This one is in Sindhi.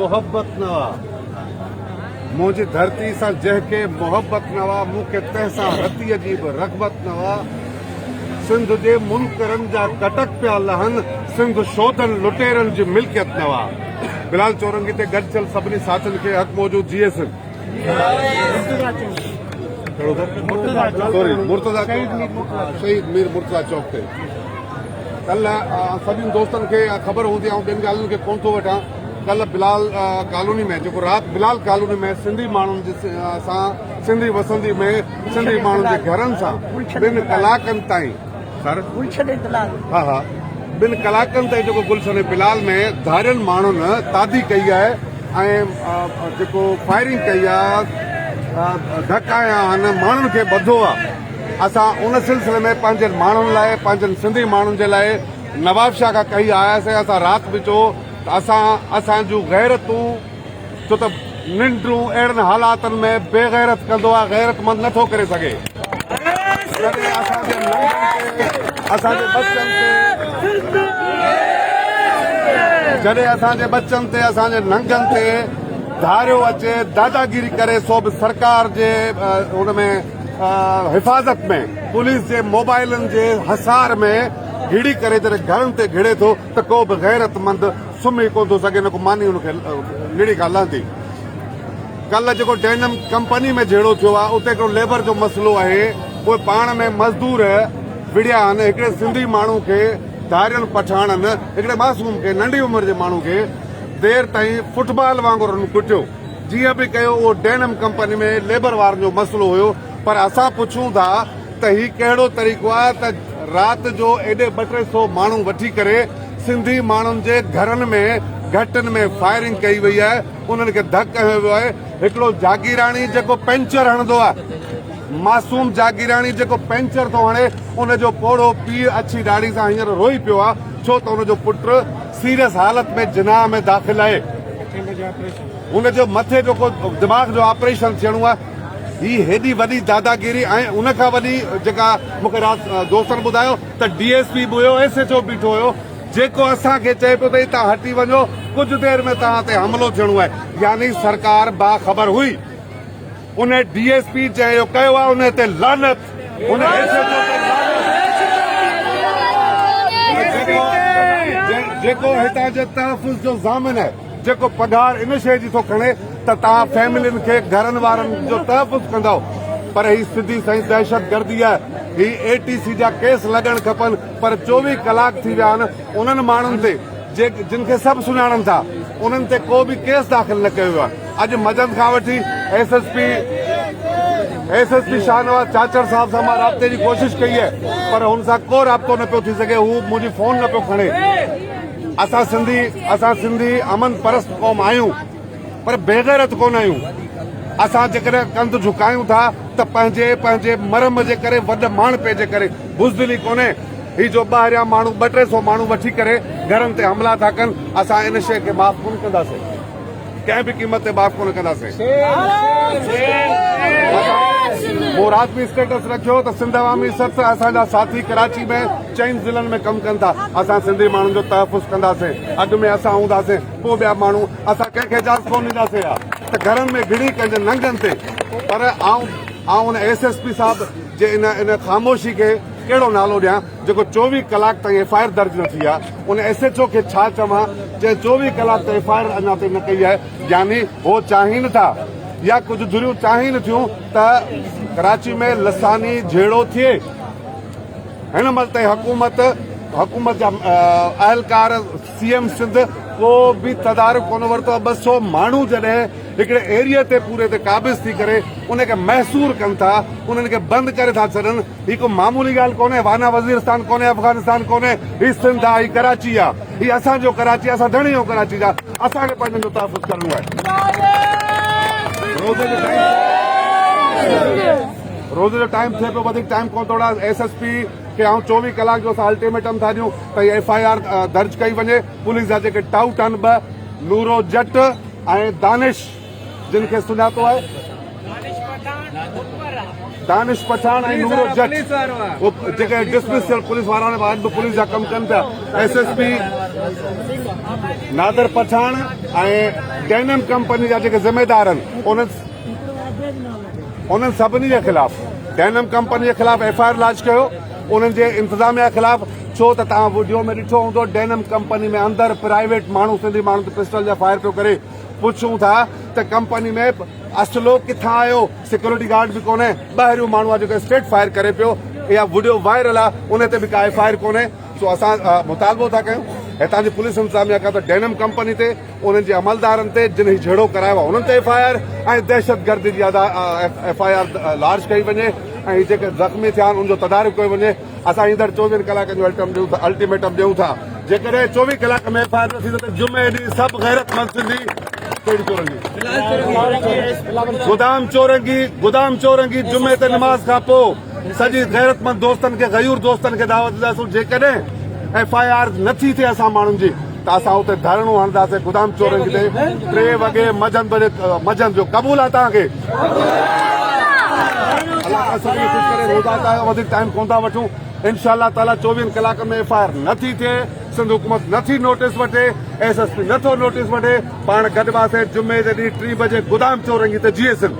محبت نه آ. منهنجي ڌرتي سان جنهن کي محبت نه آ، مون کي تنهن سان رتيء جي به رغبت نه آ. سنڌ جي منڪرن جا ڪٽڪ پيا لهن، سنڌ شودن لٽيرن جي ملڪيت نه آ. بلال چورنگي تي گڏ ٿيل سڀني ساٿين کي حق موجود جيئي سنڌ. سوري مرتضيٰ شهيد مير مرتضيٰ چوڪ تي ڪلهه سڀني دوستن کي خبر هوندي آئون ٻين ڳالهين کي ڪونه ٿو وٺان ڪلهه بلال ڪالوني ۾ جيڪو رات بلال ڪالوني ۾ سنڌي ماڻهن جي سان سنڌي وسندي ۾ سنڌي ماڻهن جي گهرن سان ٻن ڪلاڪن تائين سر گلشن بلال ها ها ٻن ڪلاڪن تائين جيڪو گلشن بلال ۾ ڌارين ماڻهن تعدي ڪئي آهي ۽ جيڪو فائرنگ ڪئي آهي ڌڪ هنيا آهن ماڻهن کي ٻڌو آهي اسان ان سلسلي ۾ پنهنجن ماڻهن لاء پنهنجن سنڌي ماڻهن جي لاء نوابشاهه کان ڪهي آياسين اسان رات به چيو ته اسان اسان جون غيرتون ڇو ته ننڊون اهڙن حالاتن ۾ بي غيرت ڪندو آهي غيرتمند نٿو ڪري سگهي. جڏهن اسان جي ننگن تي اسان جي ٻچن تي جڏهن اسان جي ٻچن تي اسان جي ننگن تي ڌاريو اچي داداگيري ڪري سو به سرڪار جي ان ۾ حفاظت ۾ پوليس جي موبائلن جي حصار ۾ گهڙي ڪري جڏهن گهرن تي گهڙي ٿو ته ڪو به غيرتمند سمهي ڪونه ٿو سگهي نه ڪو ماني ان کي نڙي کان لهندي. ڪلهه جيڪو ڊينم ڪمپني ۾ جهيڙو ٿيو آهي اتي هڪڙو ليبر جو مسئلو آهي اهي پاڻ ۾ مزدور وڙهيا آهن هڪڙي سنڌي ماڻهو کي ڌارين پٺاڻن هڪڙي معصوم کي ننڍي عمر جي ماڻهو کي دير تائين فٽبال وانگر هن ڪٽيو جيئن به ڪيو اهو ڊينم ڪمپني ۾ ليبر وارن جو مسئلو هيو پر اسان پڇون ٿا ته هي ڪهڙو طريقو آهي ته رات جو ايڏي ٻه ٽي سو ماڻهو وٺي ڪري سنڌي ماڻهن جي گهرن ۾ گهٽين ۾ فائرنگ ڪئي وئي آهي انهن کي ڌڪ هنيو ويو آهي هڪڙو جاگيراڻي جيڪو پنچر هڻندو آهي معصوم جاگيراڻي جيڪو پنچر ٿو هڻي ان جو پوڙهو پيء اڇي ڏاڙهي سان هينئر روئي پيو آهي ڇو ته ان جو پٽ سيريس حالت ۾ جناح ۾ داخل آهي ان جو مٿي جو ڪو دماغ جو آپريشن ٿيڻو آهي هي هيڏي وڏي داداگيري ۽ ان کان وڏي جيڪا مون کي رات دوستن ٻڌايو ته ڊي ايس پي به هيو ايس ايڇ او بيٺو هيو جيڪو اسان کي چئي پيو ته هتان هٽي وڃو ڪجهه دير ۾ توهان تي حملو ٿيڻو آهي يعني سرڪار باخبر هئي ان ڊي ايس پي جنهن اهو ڪيو آهي ان تي لعنت ان ايس ايڇ او تي لعنت جيڪو هتان جي تحفظ جو ضامن آهي جيڪو پگهار ان شيء جي ٿو کڻي ته توهان فيملين کي گهرن وارن جو تحفظ ڪندؤ پر هي سڌي سائين دهشتگردي آهي هي اي ٽي سي جا ڪيس لڳڻ کپن پر 24 ڪلاڪ ٿي ويا آهن انهن ماڻهن تي جي جن کي سڀ سڃاڻن ٿا انهن تي ڪو به ڪيس داخل نه ڪيو ويو آهي اڄ مجند کان وٺي S S P S S P Shahnawaz Chachar صاحب سان مان رابطي جي ڪوشش ڪئي آهي پر هن سان ڪو رابطو نه پيو ٿي سگهي هو منهنجي فون نه پيو کڻي اسان سنڌي اسان سنڌي امن پرست قوم آهيون پر بيغيرت ڪونه آهيون اسان جيڪڏهن ڪنڌ جهڪايون ٿا ته پنهنجي پنهنجي مرم جي ڪري وڏ ماڻهپي جي ڪري بزدلي ڪونهي هي جو ٻاهريان ماڻهو ٻه ٽي سو ماڻهو وٺي ڪري گهرن تي حملا ٿا ڪن اسان ان شيء کي معاف ڪونه ڪنداسين ڪنهن به قيمت تي معاف ڪونه ڪنداسين. مون رات به اسٽيٽس رکيو ته سنڌ عوامي سٿ اسان جا ساٿي ڪراچي ۾ چئن ضلعن ۾ ڪم ڪن ٿا اسان سنڌي ماڻهن جو تحفظ ڪنداسين اڳ ۾ اسان هونداسين پوء ٻيا ماڻهو اسان ڪنهن کي اجازت ڪونه ڏينداسين ها ته گهرن ۾ گهڙي ڪنهن جي ننگن تي پر آئون آئون ان ايس ايس پي صاحب جي ان ان خاموشي کي ڪهڙو نالو ڏيان جيڪو 24 ڪلاڪ تائين ايف I R درج نه ٿي آهي ان ايس ايڇ او کي ڇا چوان جنهن 24 ڪلاڪ تائين ايف I R اڃا تائين نه ڪئي آهي يعني هو چاهين ٿا يا ڪجهه ڌريون چاهين ٿيون ته ڪراچي ۾ لساني جهيڙو ٿئي هن مهل تائين حڪومت حڪومت جا اهلڪار سي ايم سنڌ ڪو به تدارڪ ڪونه ورتو آهي 200 ماڻهو جڏهن هڪڙي ايريا تي پوري تي قابض ٿي ڪري ان کي محصور ڪن ٿا انهن کي بند ڪري ٿا ڇڏن هي ڪو معمولي ڳالهه ڪونهي وانا وزيرستان ڪونهي افغانستان ڪونهي هي سنڌ آهي هي ڪراچي آهي هي اسان جو ڪراچي آهي اسان ڌڻي آهيون ڪراچي جا اسان کي پنهنجن جو تحفظ ڪرڻو آهي روزي جو ٽائيم روزي جو ٽائيم ٿئي پيو وڌيڪ ٽائيم ڪونه ٿو وٺان ايس ايس پي کي آئون 24 ڪلاڪ جو اسان الٽيميٽم ٿا ڏيون ته هي ايف I R درج ڪئي وڃي پوليس جا جيڪي ٽائوٽ آهن ٻه نورو جٽ ۽ دانش جن کي سڃاتو آهي. دانش پٺاڻ ۽ نورو جٽ جيڪي ڊسمس ٿيل پوليس وارا آهن اڄ به پوليس جا ڪم ڪن پيا S S P Nadir Pathan ۽ denim company جا جيڪي ذميدار آهن انهن انهن سڀني جي خلاف ڊينم ڪمپني جي خلاف ايف I R launch ڪيو انهن جي انتظاميا خلاف ڇو ته توهان وڊيو ۾ ڏٺو هوندو ڊينم ڪمپني ۾ اندر پرائيويٽ ماڻهو سنڌي ماڻهن تي پسٽل جا فائر پيو ڪري پڇون ٿا ته ڪمپني ۾ اسلحو ڪٿان آيو، سيڪيورٽي گارڊ به ڪونهي، ٻاهريون ماڻهو آهي جيڪو اسٽريٽ فائر ڪري پيو، اها وڊيو وائرل آهي ان تي به ڪا ايف I R ڪونهي، سو اسان مطالبو ٿا ڪيون هتان جي پوليس انتظاميا کان ته ڊينم ڪمپني تي انهن جي عملدارن تي جن هي جهيڙو ڪرايو آهي انهن تي ايف I R ۽ دهشتگردي جي ايف I R large ڪئي وڃي ۽ هي جيڪي زخمي ٿيا آهن ان جو تدارڪ ڪيو وڃي، اسان ايندڙ چوويهن ڪلاڪن جو الٽيميٽم ڏيون ٿا جيڪڏهن چوويهه ڪلاڪ ۾ ايف I R نه ٿي ته جمعي ڏينهن سڀ غيرتمند سنڌي ڪهڙي چورنگي؟ گدام چورنگي، گدام چورنگي جمعي تي نماز کان پوء سڄي غيرتمند دوستن کي غيور دوستن کي دعوت ڏينداسون جيڪڏهن ايف I R نه ٿي ٿئي اسان ماڻهن جي ته اسان اتي ڌرڻو هڻنداسين گدام چورنگي تي ٽي وڳي منجهند منجهند جو قبول آهي توهان کي الله تعالي سڀني کي خوش ڪري روزا ته وڌيڪ ٽائيم ڪونه ٿا وٺون انشاء الله تعالي چوويهن ڪلاڪن ۾ ايف I R نه ٿي ٿئي سنڌ حڪومت نه ٿي نوٽيس وٺي ايس ايس پي نه ٿو نوٽيس وٺي پاڻ گڏباسين جمعي جي ڏينهن ٽي بجي گدام چورنگي تي جيئي سنڌ.